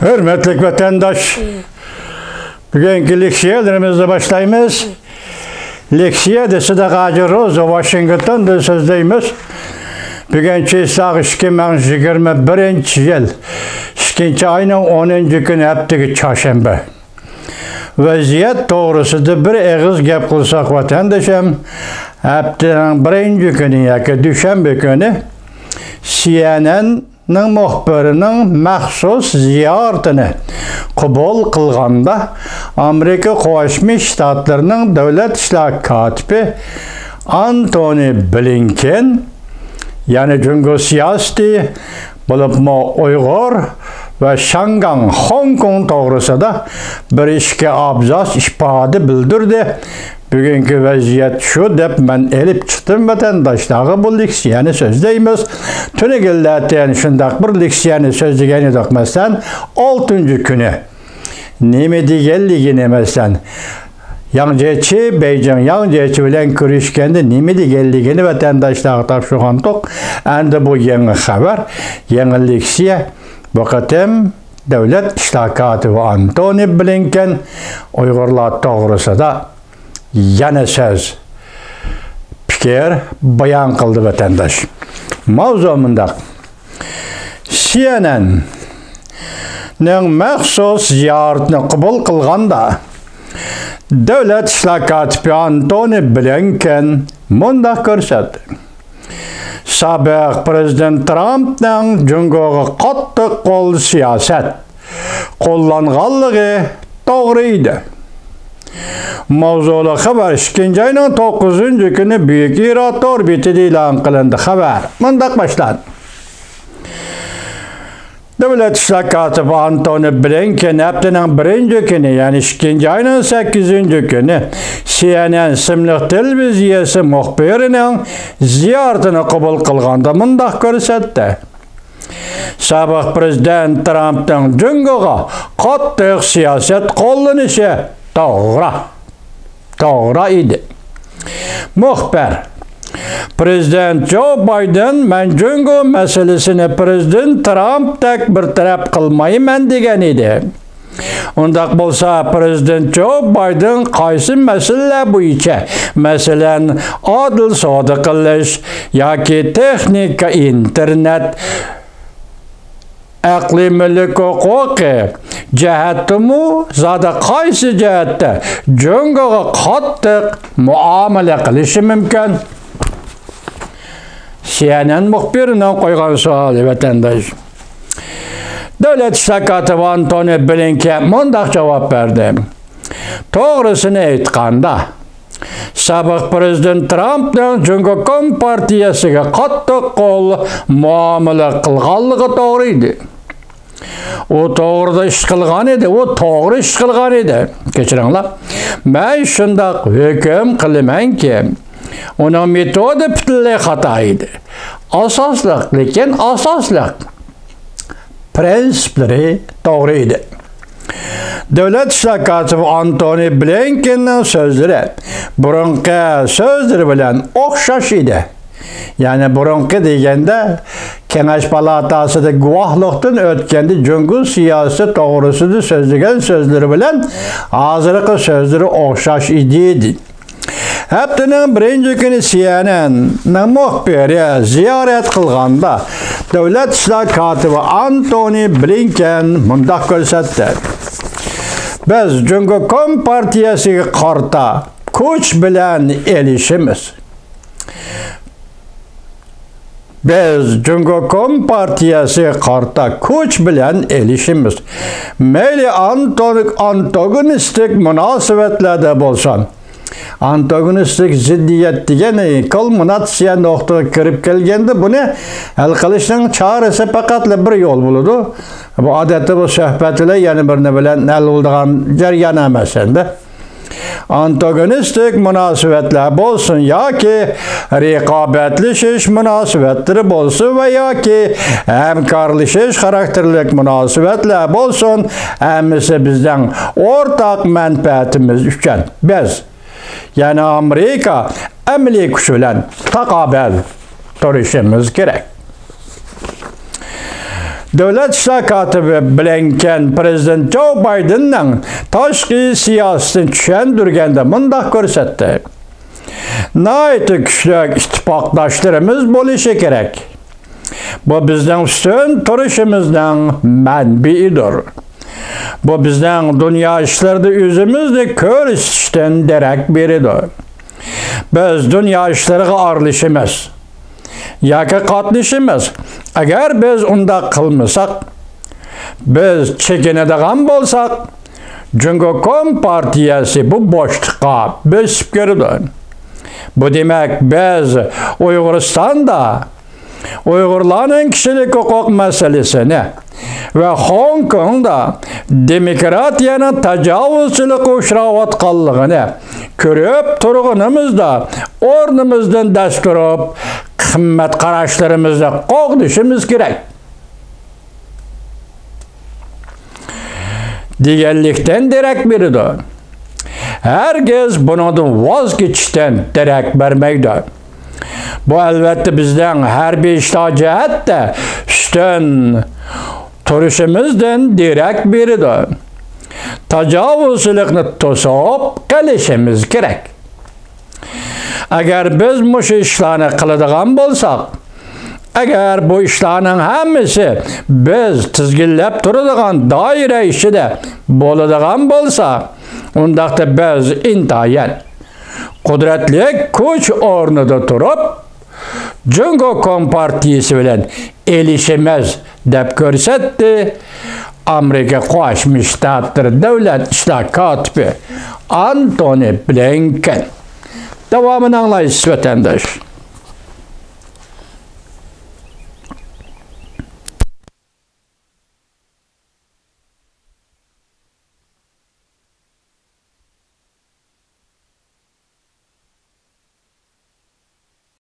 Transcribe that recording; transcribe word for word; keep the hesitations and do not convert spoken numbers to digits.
ھۆرمەتلىك ۋەتەنداش، بۈگۈنكى لېكسىيەلىرىمىزنى باشلايمىز. لېكسىيەدە سىدىق ھاجى روزا، ۋاشىنگتوندىن سۆزلەيمىز. بۈگۈن چىسلاق ئىككى مىڭ يىگىرمە بىرىنچى يىل، ئىككىنچى ئاينىڭ ئونىنچى كۈنى، ھەپتىگە چارشەنبە. ۋەزىيەت توغرىسىدا بىر ئېغىز گەپ قىلساق، ۋەتەندىشىم، ھەپتىنىڭ بىرىنچى كۈنى ياكى دۈشەنبە كۈنى سى ئېن ئېن نىڭ مۇخبىرىنىڭ مەخسۇس زىيارىتىنى قوبۇل قىلغاندا، ئامېرىكا قوشما شتاتلىرىنىڭ دۆلەت ئىشلار كاتىپى ئانتونى بلىنكېن، يەنى جۇڭگو سىياسىتى، بولۇپمۇ ئۇيغۇر ۋە شياڭگاڭ، خوڭكوڭ توغرىسىدا بىر ئىككى ئابزاس ئىپادە بىلدۈردى. بۈگۈنكى ۋەزىيەت شۇ دەپ مەن ئېلىپ چىقتىم ۋەتەنداشلارغا بۇ لېكسىيەنى سۆزلەيمىز. تۈنۈگۈنلەتەن شۇنداق بىر لېكسىيەنى سۆزلىگەن ئىدۇق، مەسىلەن، ئالتىنچى كۈنى. نېمە دېگەنلىكىنى، مەسىلەن، ياڭ جيېچى، بېيجىڭ ياڭ جيېچى بىلەن كۆرۈشكەندە نېمە دېگەنلىكىنى ۋەتەنداشلارغا تاپشۇرغانتۇق. ئەمدى بۇ يېڭى خەۋەر، يېڭى لېكسىيە. بۇ قېتىم دۆلەت ئىشلار كاتىپى ئانتونى بلىنكېن ئۇيغۇرلار توغرىسىدا يەنە سۆز، پىكىر بايان قىلدى ۋەتەنداش. ماۋزۇ مۇنداق. سى ئېن ئېن نىڭ مەخسۇس زىيارىتىنى قوبۇل قىلغاندا، دۆلەت ئىشلار كاتىپى ئانتونى بلىنكېن مۇنداق كۆرسەتتى. سابىق پىرېزىدېنت ترامپنىڭ جۇڭگوغا قاتتىق قول سىياسەت قوللانغانلىقى توغرا ئىدى. ماۋزۇلۇق خەۋەر ئىككىنچى ئاينىڭ توققۇزىنچى كۈنى بۈيۈك ئىرا تور بېتىدە ئېلان قىلىندى. خەۋەر مۇنداق باشلاندى. دۆلەت ئىشلار كاتىپى ئانتونى بلىنكېن ھەپتىنىڭ بىرىنچى كۈنى، يەنى ئىككىنچى ئاينىڭ سەككىزىنچى كۈنى سى ئېن ئېن ئىسىملىق تېلېۋىزىيەسى مۇخبىرىنىڭ زىيارىتىنى قوبۇل قىلغاندا مۇنداق كۆرسەتتى. سابىق پىرېزىدېنت ترامپنىڭ جۇڭگوغا قاتتىق سىياسەت قوللىنىشى توغرا. توغرا ئىدى. مۇخبىر، پىرېزىدېنت جو بايدېن مەن جۇڭگو مەسىلىسىنى پىرېزىدېنت ترامپتەك بىر تەرەپ قىلمايمەن دېگەن ئىدى. ئۇنداق بولسا، پىرېزىدېنت جو بايدېن قايسى مەسىلىلەر بويىچە، مەسىلەن، ئادىل سودا قىلىش ياكى تېخنىكا، ئىنتېرنېت، ئەقلىي مۈلۈك ھوقۇقى جەھەتتىمۇ، زادى قايسى جەھەتتە جۇڭگوغا قاتتىق مۇئامىلە قىلىشى مۇمكىن؟ سى ئېن ئېن مۇخبىرىنىڭ قويغان سوئالى، ۋەتەنداش. دۆلەت ئىشلار كاتىپى ئانتونى بلىنكېن مۇنداق جاۋاب بەردى. توغرىسىنى ئېيتقاندا، سابىق پىرېزىدېنت ترامپنىڭ جۇڭگو كومپارتىيەسىگە قاتتىق قول مۇئامىلە قىلغانلىقى توغرا ئىدى. ئۇ توغرىدا ئىش قىلغان ئىدى، ئۇ توغرا ئىش قىلغان ئىدى. كەچۈرۈڭلار، مەن شۇنداق ھۆكۈم قىلىمەنكى، ئۇنىڭ مېتودى پۈتۈنلەي خاتا ئىدى. ئاساسلىق، لېكىن ئاساسلىق پرىنسىپلىرى توغرا ئىدى. دۆلەت ئىشلار كاتىپى ئانتونى بلىنكېننىڭ سۆزلىرى بۇرۇنقى سۆزلىرى بىلەن ئوخشاش ئىدى. يەنى بۇرۇنقى دېگەندە، كېڭەش پالاتاسىدا گۇۋاھلىقتىن ئۆتكەندە جۇڭگو سىياسىتى توغرىسىدا سۆزلىگەن سۆزلىرى بىلەن ھازىرقى سۆزلىرى ئوخشاش ئىدى. ھەپتىنىڭ بىرىنچى كۈنى سى ئېن ئېننىڭ مۇخبىرى زىيارەت قىلغاندا، دۆلەت ئىشلار كاتىپى ئانتونى بلىنكېن مۇنداق كۆرسەتتى: بىز جۇڭگو كومپارتىيەسىگە قارىتا كۈچ بىلەن ئېلىشىمىز. بىز جۇڭگو كومپارتىيەسىگە قارىتا كۈچ بىلەن ئېلىشىمىز. مەيلى ئانتون-، ئانتاگونىستىك مۇناسىۋەتلەردە بولسۇن، ئانتاگونىستىك زىددىيەت دېگەن كۇلمىناتسىيە نۇقتىغا كىرىپ كەلگەندە، بۇنى ھەل قىلىشنىڭ چارىسى پەقەتلا بىر يول بولىدۇ. بۇ ئادەتتە بۇ سۆھبەت بىلەن يەنە بىرنى بىلەن ھەل بولىدىغان جەريان ئەمەس ئەمدى. ئانتاگونىستىك مۇناسىۋەتلەر بولسۇن ياكى رىقابەتلىشىش مۇناسىۋەتلىرى بولسۇن ۋە ياكى ھەمكارلىشىش خاراكتېرلىك مۇناسىۋەتلەر بولسۇن، ھەممىسى بىزنىڭ ئورتاق مەنپەئەتىمىز ئۈچۈن. بىز، يەنى ئامېرىكا، ئەمەلىي كۈچ بىلەن تاقابىل تۇرۇشىمىز كېرەك. دۆلەت ئىشلار كاتىپى بلىنكېن پىرېزىدېنت جو بايدېننىڭ تاشقى سىياسىتىنى چۈشەندۈرگەندە مۇنداق كۆرسەتتى: ناھايىتى كۈچلۈك ئىتتىپاقداشلىرىمىز بولۇشى كېرەك. بۇ بىزنىڭ ئۈستۈن تۇرۇشىمىزنىڭ مەنبىيىدۇر. بۇ بىزنىڭ دۇنيا ئىشلىرىدا ئۆزىمىزنى كۆرسىتىشتىن دېرەك بېرىدۇ. بىز دۇنيا ئىشلىرىغا ئارىلىشىمىز ياكى قاتنىشىمىز. ئەگەر بىز ئۇنداق قىلمىساق، بىز چېكىنىدىغان بولساق، جۇڭگو كومپارتىيەسى بۇ بوشلۇققا بۆسۈپ كىرىدۇ. بۇ دېمەك، بىز ئۇيغۇرىستاندا ئۇيغۇرلارنىڭ كىشىلىك ھوقۇق مەسىلىسىنى ۋە خوڭكوڭدا دېموكراتىيەنىڭ تاجاۋۇزچىلىققا ئۇچراۋاتقانلىقىنى كۆرۈپ تۇرغىنىمىزدا، ئورنىمىزدىن دەس تۇرۇپ، قىممەت قاراشلىرىمىزنى قوغدىشىمىز كېرەك دېگەنلىكتىن دېرەك بېرىدۇ. ھەرگىز بۇنىڭدىن ۋاز كېچىشتىن دېرەك بەرمەيدۇ. بۇ، ئەلۋەتتە، بىزنىڭ ھەربىي ئىشلار جەھەتتە ئۈستۈن تۇرۇشىمىزدىن دېرەك بېرىدۇ. تاجاۋۇزچىلىقنى توسۇپ قېلىشىمىز كېرەك. ئەگەر بىز مۇشۇ ئىشلارنى قىلىدىغان بولساق، ئەگەر بۇ ئىشلارنىڭ ھەممىسى بىز تىزگىنلەپ تۇرىدىغان دائىرە ئىچىدە بولىدىغان بولسا، ئۇنداقتا بىز ئىنتايىن قۇدرەتلىك كۈچ ئورنىدا تۇرۇپ، جۇڭگو كومپارتىيىسى بىلەن ئېلىشىمىز، دەپ كۆرسەتتى ئامېرىكا قوشما شتاتلىرى دۆلەت ئىشلار كاتىپى ئانتونى بلىنكېن. داۋامىنى ئاڭلايسىز، ۋەتەنداش.